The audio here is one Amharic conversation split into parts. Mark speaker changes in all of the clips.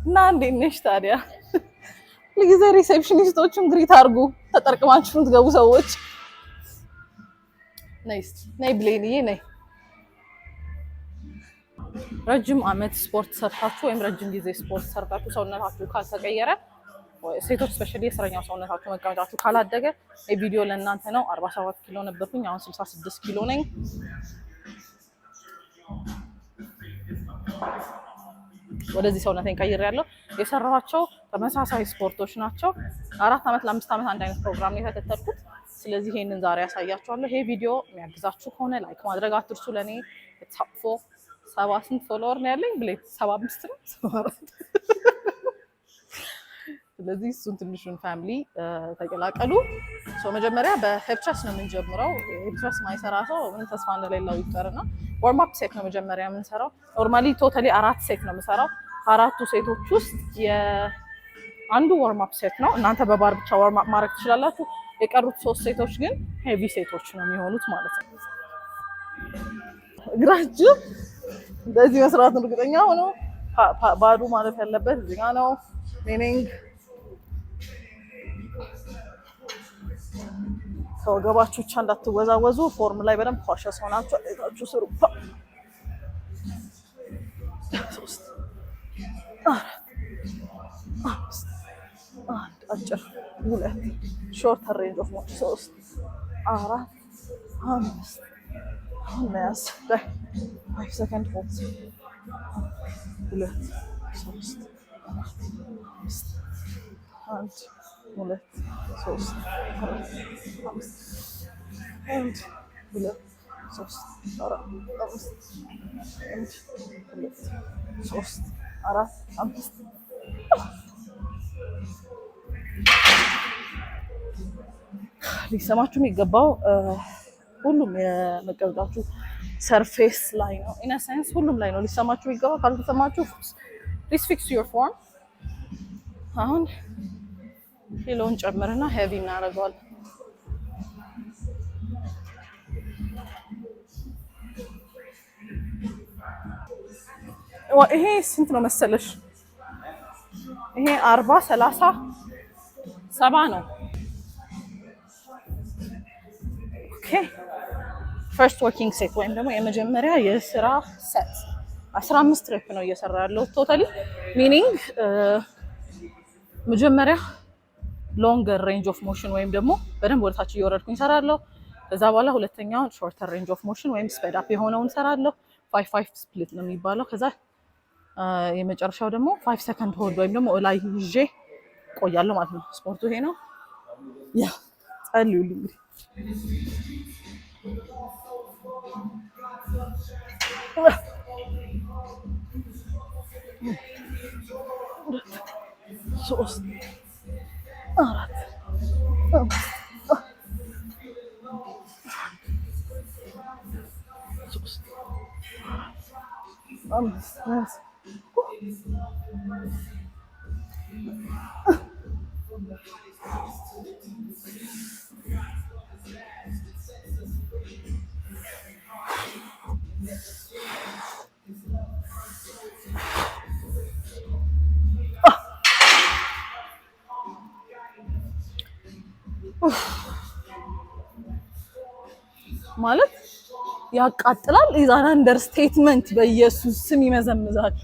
Speaker 1: እና እንዴት ነሽ ታዲያ? ሁልጊዜ receptionist ኦቹን greet አድርጉ፣ ተጠርቅማችሁ የምትገቡ ሰዎች። ነይ እስኪ ነይ ብሌንዬ ነይ። ረጅም አመት ስፖርት ሰርታችሁ ወይም ረጅም ጊዜ ስፖርት ሰርታችሁ ሰውነታችሁ ካልተቀየረ፣ ሴቶች especially የስረኛው ሰውነታችሁ መቀመጫችሁ ካላደገ ቪዲዮ ለእናንተ ነው። 47 ኪሎ ነበርኩኝ፣ አሁን 66 ኪሎ ነኝ። ወደዚህ ሰውነቴን ቀይሬያለሁ። የሰራኋቸው ተመሳሳይ ስፖርቶች ናቸው። 4 ዓመት ለ5 ዓመት አንድ አይነት ፕሮግራም ነው የተከተልኩት። ስለዚህ ይሄንን ዛሬ ያሳያችኋለሁ። ይሄ ቪዲዮ የሚያግዛችሁ ከሆነ like ማድረግ አትርሱ። ለእኔ ፎ ሰባ ስንት follower ነው ያለኝ? ብሌ 75 ነው 74። ስለዚህ እሱን ትንሹን family ተቀላቀሉ። መጀመሪያ በ hip thrust ነው የምንጀምረው። Hip thrust ማይሰራ ሰው ምን ተስፋ እንደሌለው ይቁጠርና warm up set ነው መጀመሪያ የምንሰራው። Normally totally አራት set ነው የምሰራው። ከአራቱ set ኦች ውስጥ የአንዱ warm up set ነው። እናንተ በባር ብቻ warm up ማድረግ ትችላላችሁ። የቀሩት ሶስት set ኦች ግን heavy set ኦች ነው የሚሆኑት ማለት ነው። እግራችሁ እንደዚህ መስራት እርግጠኛ ሆኖ ባዱ ማለት ያለበት እዚህ ጋ ነው። Meaning ከወገባችሁ ብቻ እንዳትወዛወዙ፣ form ላይ በደንብ conscious ሆናችሁ አይታችሁ ስሩ። ሶስት፣ አራት፣ አምስት፣ አንድ፣ አጭር፣ ሁለት፣ short range of motion፣ ሶስት፣ አራት፣ አምስት። አሁን መያዝ ላይ 5 second hold፣ ሁለት፣ ሶስት፣ አራት፣ አምስት፣ አንድ፣ ሁለት፣ ሶስት፣ አራት፣ አምስት፣ አንድ፣ ሁለት፣ ሶስት፣ አራት፣ አምስት፣ አንድ፣ ሁለት፣ ሶስት፣ አራት፣ አምስት። ሊሰማችሁ የሚገባው ሁሉም የመቀመጫችሁ surface ላይ ነው። In a sense ሁሉም ላይ ነው ሊሰማችሁ የሚገባው። ካልተሰማችሁ please fix your form። አሁን ኪሎን ጨምርና heavy እናደርገዋለን። ይሄ ስንት ነው መሰለሽ? ይሄ 40፣ 30፣ 70 ነው። Okay, first working set ወይም ደግሞ የመጀመሪያ የስራ set 15 rep ነው እየሰራ ያለው totally። Meaning መጀመሪያ longer range of motion ወይም ደግሞ በደንብ ወደታች እየወረድኩኝ እሰራለሁ። ከዛ በኋላ ሁለተኛውን shorter range of motion ወይም speed up የሆነውን እሰራለሁ። Five five split ነው የሚባለው። ከዛ የመጨረሻው ደግሞ 5 second hold ወይም ደግሞ ላይ ይዤ ቆያለሁ ማለት ነው። ስፖርቱ ይሄ ነው። Yeah፣ ጸልዩልኝ እንግዲህ። ሁለት፣ ሶስት፣ አራት፣ አምስት፣ ሶስት፣ አምስት። ማለት ያቃጥላል። Is an understatement። በኢየሱስ ስም ይመዘምዛል።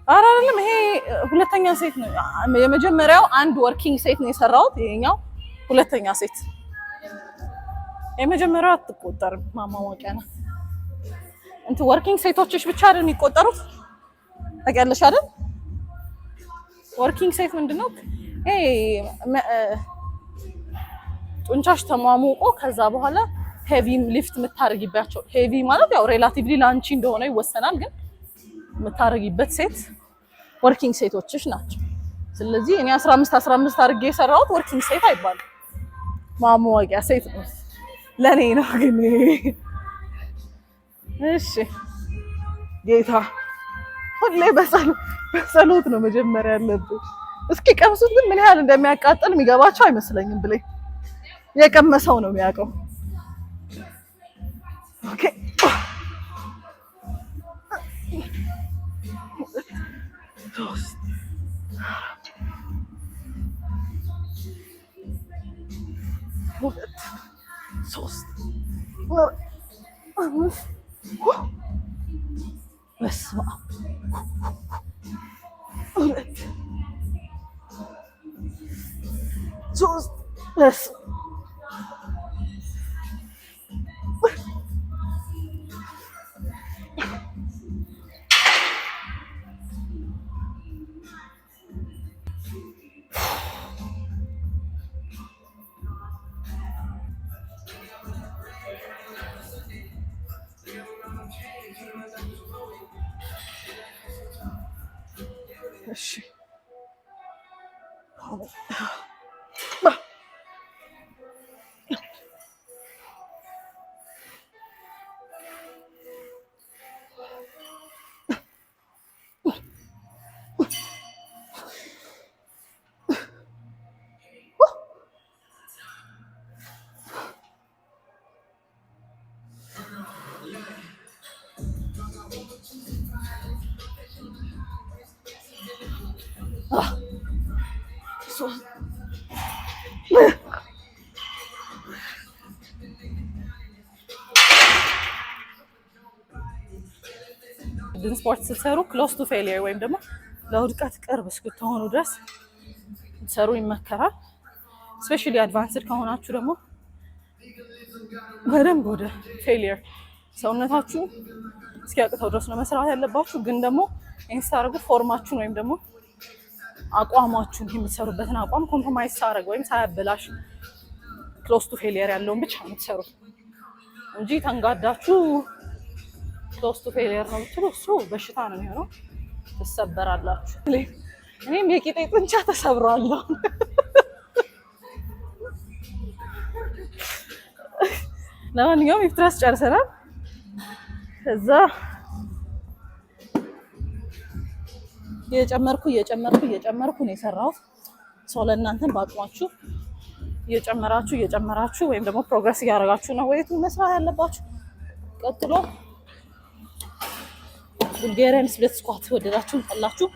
Speaker 1: ኧረ አይደለም፣ ይሄ ሁለተኛ set ነው። የመጀመሪያው አንድ working set ነው የሰራሁት። ይሄኛው ሁለተኛ set። የመጀመሪያው አትቆጠርም፣ ማሟሟቂያ ነው። እንትን working set ኦችሽ ብቻ አይደል የሚቆጠሩት? ታውቂያለሽ አይደል? Working set ምንድነው? ይሄ ጡንቻሽ ተሟሙቆ ከዛ በኋላ heavy lift የምታደርጊባቸው፣ heavy ማለት ያው relatively ለአንቺ እንደሆነ ይወሰናል፣ ግን የምታደርጊበት set working set ኦችሽ ናቸው። ስለዚህ እኔ 15 15 አድርጌ የሰራሁት working set አይባልም፣ ማሟቂያ set ነው ለእኔ ነው ግን። እሺ ጌታ፣ ሁሌ በጸሎት ነው መጀመሪያ ያለብን። እስኪ ቀምሱት ግን ምን ያህል እንደሚያቃጥል የሚገባቸው አይመስለኝም። ብሌ የቀመሰው ነው የሚያውቀው። Okay። ሶስት፣ ሁለት፣ ሶስት፣ አምስት። በስመ አብ። ሁለት፣ ሶስት፣ በስመ እሺ። ሶስት። ግን ስፖርት ስትሰሩ close to failure ወይም ደግሞ ለውድቀት ቅርብ እስክትሆኑ ድረስ ሰሩ ይመከራል። Especially advanced ከሆናችሁ ደግሞ በደንብ ወደ failure ሰውነታችሁ እስኪያቅተው ድረስ ነው መስራት ያለባችሁ። ግን ደግሞ ይህን ስታደርጉ form ኣችሁን ወይም ደግሞ አቋማችሁን፣ የምትሰሩበትን አቋም compromise ሳያደርግ ወይም ሳያበላሽ close to failure ያለውን ብቻ ነው የምትሰሩት እንጂ ተንጋዳችሁ close to failure ነው ብትሉ እሱ በሽታ ነው የሚሆነው፣ ትሰበራላችሁ። እኔም የቂጤ ጡንቻ ተሰብሯለሁ። ለማንኛውም hip thrust ጨርሰናል። ከዛ እየጨመርኩ እየጨመርኩ እየጨመርኩ ነው የሰራሁት። So ለእናንተም በአቅማችሁ እየጨመራችሁ እየጨመራችሁ ወይም ደግሞ progress እያደረጋችሁ ነው weight ኡን መስራት ያለባችሁ። ቀጥሎ Bulgarian split squat፣ ወደዳችሁም ጠላችሁ።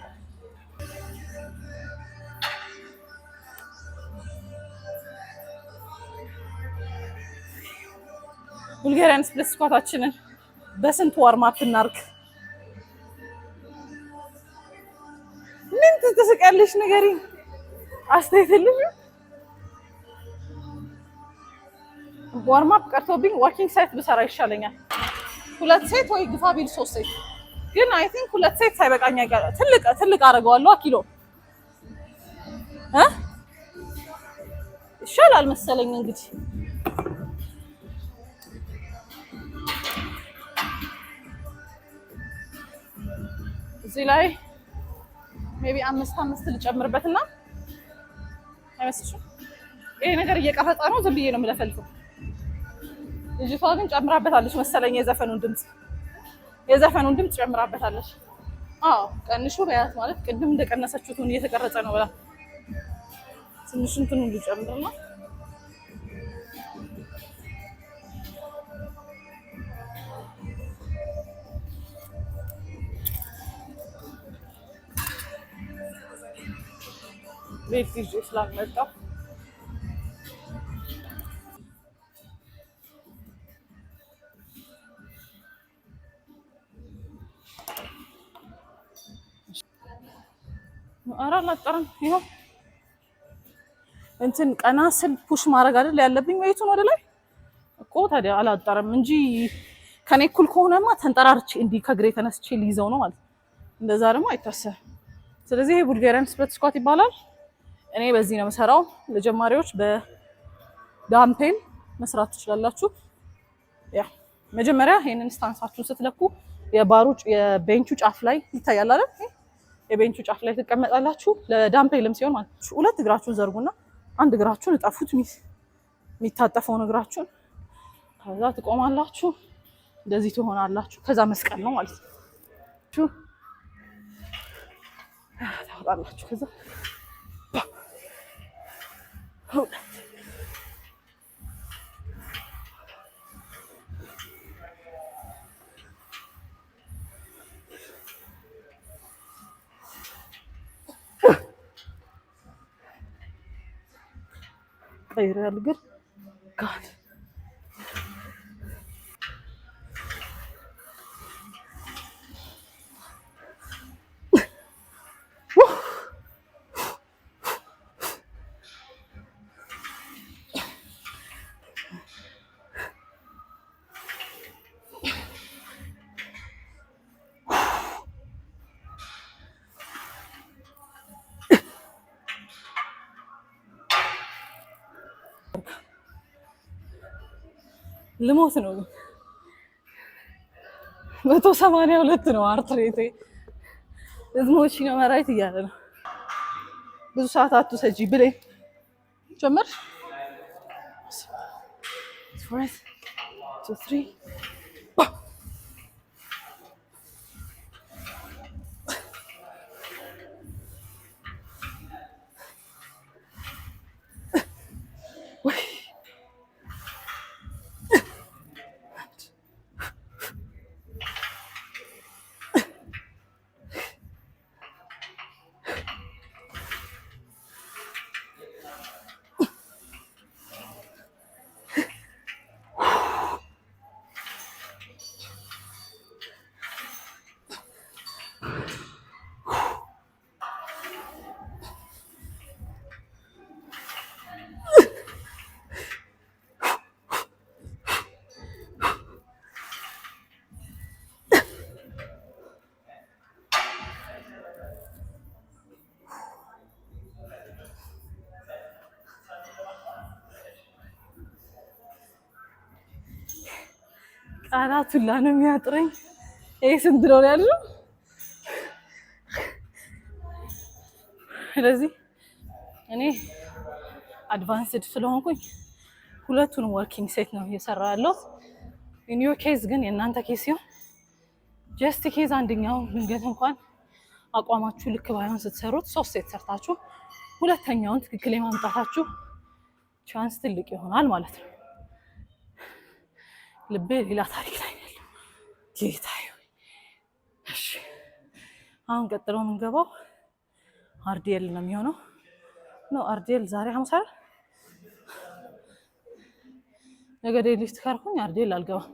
Speaker 1: Bulgarian split squat ኣችንን በስንት warm up እናርግ? ምን ትስቂያለሽ? ንገሪኝ። አስተያየት የለሽም? Warm up ቀርቶብኝ working set ብሰራ ይሻለኛል። ሁለት set ወይ ግፋ ቢል ሶስት set፣ ግን I think ሁለት set ሳይበቃኝ አይቀርም። ትልቅ ትልቅ አደርገዋለሁ፣ ኪሎ እ ይሻላል መሰለኝ እንግዲህ። እዚህ ላይ maybe አምስት አምስት ልጨምርበትና አይመስልሽም? ይሄ ነገር እየቀረጸ ነው። ዝም ብዬ ነው የምለፈልፈው። ልጅቷ ግን ጨምራበታለች መሰለኝ የዘፈኑን ድምፅ ጨምራበታለች። አዎ፣ ቀንሹ በያት ማለት ቅድም እንደቀነሰችሁት እየተቀረጸ ነው ብላ ትንሽ እንትኑን ልጨምርና ቤት ይዤ ስላልመጣሁ። ኧረ አላጠረም። ይኸው እንትን ቀና ስል push ማድረግ አይደል ያለብኝ weight ኡን ወደ ላይ እኮ። ታዲያ አላጠረም እንጂ ከኔ እኩል ከሆነማ ተንጠራርቼ እንዲህ ከእግሬ ተነስቼ ሊይዘው ነው ማለት ነው። እንደዛ ደግሞ አይታሰብም። ስለዚህ ይሄ Bulgarian split squat ይባላል። እኔ በዚህ ነው የምሰራው። ለጀማሪዎች በ dumbbell መስራት ትችላላችሁ። Yeah፣ መጀመሪያ ይሄንን stance ኣችሁን ስትለኩ የባሩ የቤንቹ ጫፍ ላይ ይታያል አይደል? የ bench ኡ ጫፍ ላይ ትቀመጣላችሁ። ለ dumbbell ም ሲሆን ማለት ሁለት እግራችሁን ዘርጉና አንድ እግራችሁን እጠፉት፣ የሚታጠፈውን እግራችሁን። ከዛ ትቆማላችሁ፣ እንደዚህ ትሆናላችሁ። ከዛ መስቀል ነው ማለት ነው። ታወጣላችሁ። ከዛ ሁለት። ቀይሬያለሁ። ግን God ልሞት ነው። 182 ነው heart rate ኤ። ልትሞቺ ነው መራይት እያለ ነው። ብዙ ሰዓት አትውሰጂ ብሌ ጀመር። 2, 3. ቃላት ሁላ ነው የሚያጥረኝ። ይሄ ስንት ነው ያልሽው? ስለዚህ እኔ advanced ስለሆንኩኝ ሁለቱንም working set ነው እየሰራ ያለሁት። In your case ግን የእናንተ case ሲሆን just in case አንደኛው ድንገት እንኳን አቋማችሁ ልክ ባይሆን ስትሰሩት ሶስት set ሰርታችሁ ሁለተኛውን ትክክል የማምጣታችሁ chance ትልቅ ይሆናል ማለት ነው። ልቤ ሌላ ታሪክ ላይ ያለው ጌታ። እሺ፣ አሁን ቀጥሎ የምንገባው RDL ነው የሚሆነው። No RDL ዛሬ ሐሙስ አይደል? ነገ deadlift ካልኩኝ RDL አልገባም።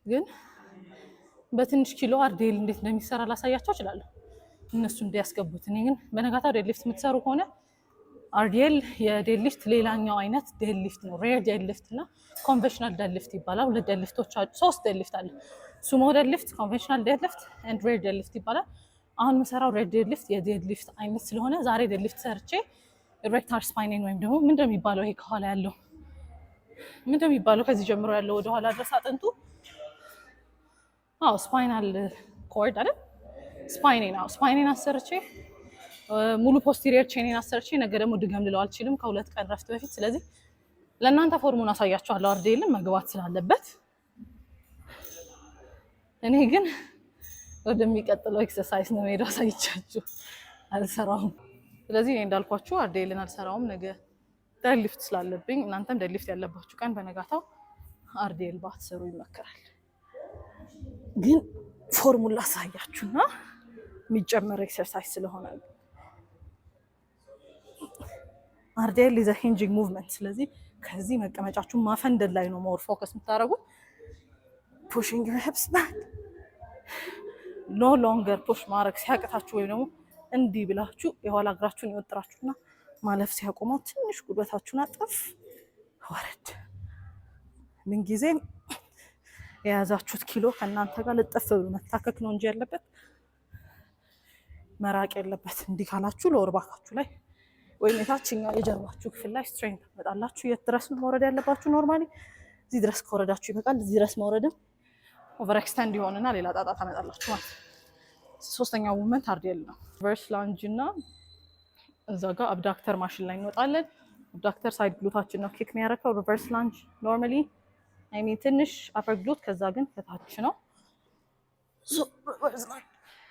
Speaker 1: ግን በትንሽ ኪሎ RDL እንዴት እንደሚሰራ ላሳያቸው እችላለሁ፣ እነሱ እንዲያስገቡት። እኔ ግን በነጋታው deadlift የምትሰሩ ከሆነ RDL የ deadlift ሌላኛው አይነት deadlift ነው። Rear deadlift እና conventional deadlift ይባላል። ሁለት deadlift ኦች አሉ፣ ሶስት deadlift አለ። Sumo deadlift፣ conventional deadlift and rear deadlift ይባላል። አሁን የምሰራው rear deadlift የ deadlift አይነት ስለሆነ ዛሬ deadlift ሰርቼ erector spine ኤን ወይም ደግሞ ምንድን ነው የሚባለው፣ ይሄ ከኋላ ያለው ምንድን ነው የሚባለው፣ ከዚህ ጀምሮ ያለው ወደኋላ ድረስ አጥንቱ፣ አዎ spinal cord አይደል? Spine ኤን፣ አዎ spine ኤን አሰርቼ፣ ሙሉ posterior chain ኤን አሰርቼ ነገ ደግሞ ድገም ልለው አልችልም ከ2 ቀን ረፍት በፊት። ስለዚህ ለእናንተ form ኡን አሳያችኋለሁ። RDL ን መግባት ስላለበት እኔ ግን ወደሚቀጥለው exercise ነው ሄደው አሳይቻችሁ አልሰራውም። ስለዚህ እኔ እንዳልኳችሁ RDL ን አልሰራውም፣ ነገ deadlift ስላለብኝ። እናንተም deadlift ያለባችሁ ቀን በነጋታው RDL ባትሰሩ ይመከራል። ግን ፎርሙላ አሳያችሁና የሚጨመር exercise ስለሆነ RDL is hinging movement። ስለዚህ ከዚህ መቀመጫችሁን ማፈንደድ ላይ ነው more focus የምታደርጉት። Pushing your hips back፣ no longer push ማድረግ ሲያቅታችሁ ወይም ደግሞ እንዲህ ብላችሁ የኋላ እግራችሁን ይወጥራችሁና ማለፍ ሲያቆመው ትንሽ ጉልበታችሁን አጠፍ ወረድ። ምንጊዜም የያዛችሁት ኪሎ ከእናንተ ጋር ልጥፍ ብሎ መታከክ ነው እንጂ ያለበት መራቅ የለበት። እንዲህ ካላችሁ lower back ኣችሁ ላይ ወይም የታችኛው የጀርባችሁ ክፍል ላይ strain ታመጣላችሁ። የት ድረስ ነው መውረድ ያለባችሁ? Normally እዚህ ድረስ ከወረዳችሁ ይበቃል። እዚህ ድረስ መውረድም over extend ይሆንና ሌላ ጣጣ ታመጣላችሁ ማለት ነው። ሶስተኛው movement RDL ነው። Reverse lunge እና እዛ ጋር abductor machine ላይ እንወጣለን። Abductor side glute ኣችን ነው kick የሚያደርገው። Reverse lunge normally I mean ትንሽ upper glute ከዛ ግን ከታች ነው።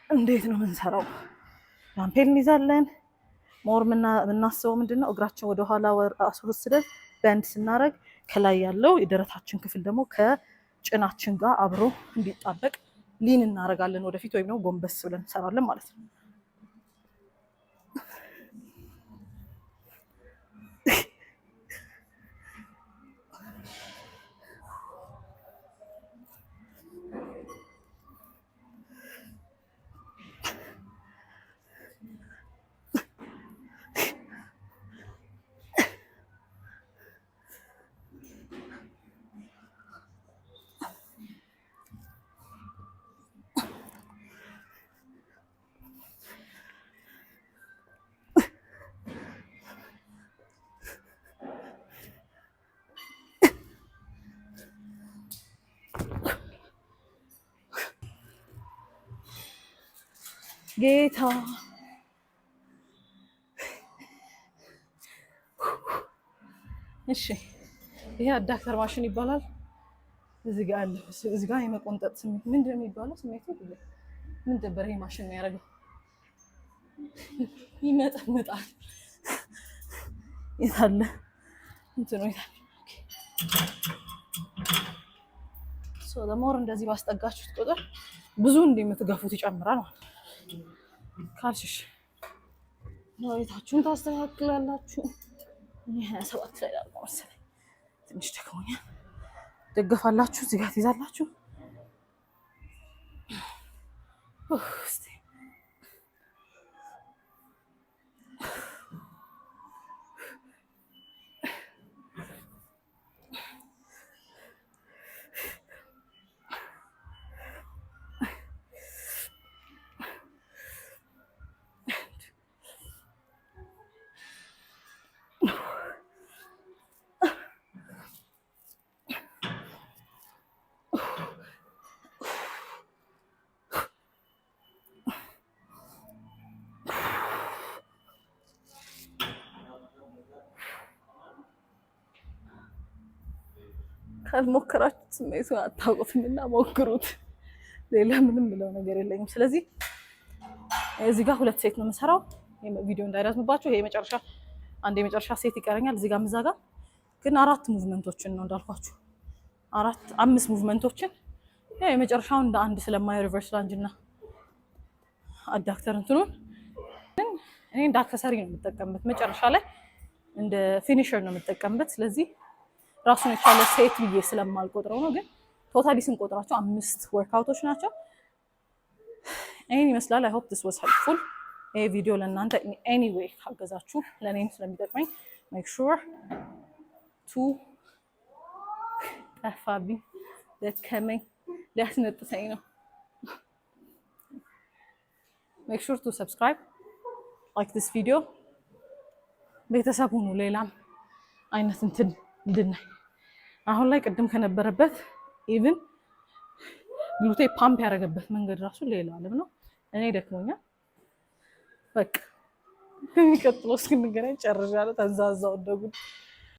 Speaker 1: እንዴት ነው የምንሰራው? Dumbbell እንይዛለን። More የምናስበው ምንድን ነው? እግራችን ወደኋላ አስወስደን bend ስናደርግ ከላይ ያለው የደረታችን ክፍል ደግሞ ከጭናችን ጋር አብሮ እንዲጣበቅ lean እናደርጋለን ወደፊት ወይም ደግሞ ጎንበስ ብለን እንሰራለን ማለት ነው። ጌታ። እሺ፣ ይሄ adductor machine ይባላል። እዚህ ጋር አለ። እዚህ ጋር የመቆንጠጥ ስሜት ምንድን ነው የሚባለው? ስሜቱ ምን ነበር? ይሄ ማሽን የሚያደርገው ይመጠምጣል። የታለ እንትኑ የታለ? So the more እንደዚህ ባስጠጋችሁት ቁጥር ብዙ እንደምትገፉት ይጨምራል ማለት ነው። ካልሽሽ መሬታችሁን ታስተካክላላችሁ። እኔ 27 ላይ ላድርገው መሰለኝ፣ ትንሽ ደክሞኛል። ደገፋላችሁ፣ እዚህ ጋር ትይዛላችሁ። እስኪ ካልሞከራችሁት ስሜቱን አታውቁትም እና ሞክሩት። ሌላ ምንም ብለው ነገር የለኝም። ስለዚህ እዚህ ጋር ሁለት set ነው የምሰራው። ቪዲዮ እንዳይረዝምባችሁ ይሄ የመጨረሻ አንድ የመጨረሻ set ይቀረኛል። እዚህ ጋር እዛ ጋር ግን አራት movement ኦችን ነው እንዳልኳችሁ፣ አራት አምስት movement ኦችን፣ ያው የመጨረሻውን እንደ አንድ ስለማየ reverse lunge እና adductor እንትኑን ግን እኔ እንደ accessory ነው የምጠቀምበት። መጨረሻ ላይ እንደ finisher ነው የምጠቀምበት። ስለዚህ ራሱን የቻለ set ብዬ ስለማልቆጥረው ነው። ግን totally ስንቆጥራቸው አምስት workout ኦች ናቸው። ይህን ይመስላል። I hope this was helpful። ይሄ ቪዲዮ ለእናንተ anyway ካገዛችሁ ለእኔም ስለሚጠቅመኝ make sure to፣ ጠፋብኝ፣ ደከመኝ፣ ሊያስነጥሰኝ ነው። Make sure to subscribe, like this video፣ ቤተሰብ ሁኑ። ሌላም አይነት እንትን እንድናይ። አሁን ላይ ቅድም ከነበረበት even glute ኤ pump ያደረገበት መንገድ ራሱ ሌላ ዓለም ነው። እኔ ደክሞኛል። በቃ የሚቀጥለው እስክንገናኝ ጨርሻለሁ። ተንዛዛው እንደ ጉድ።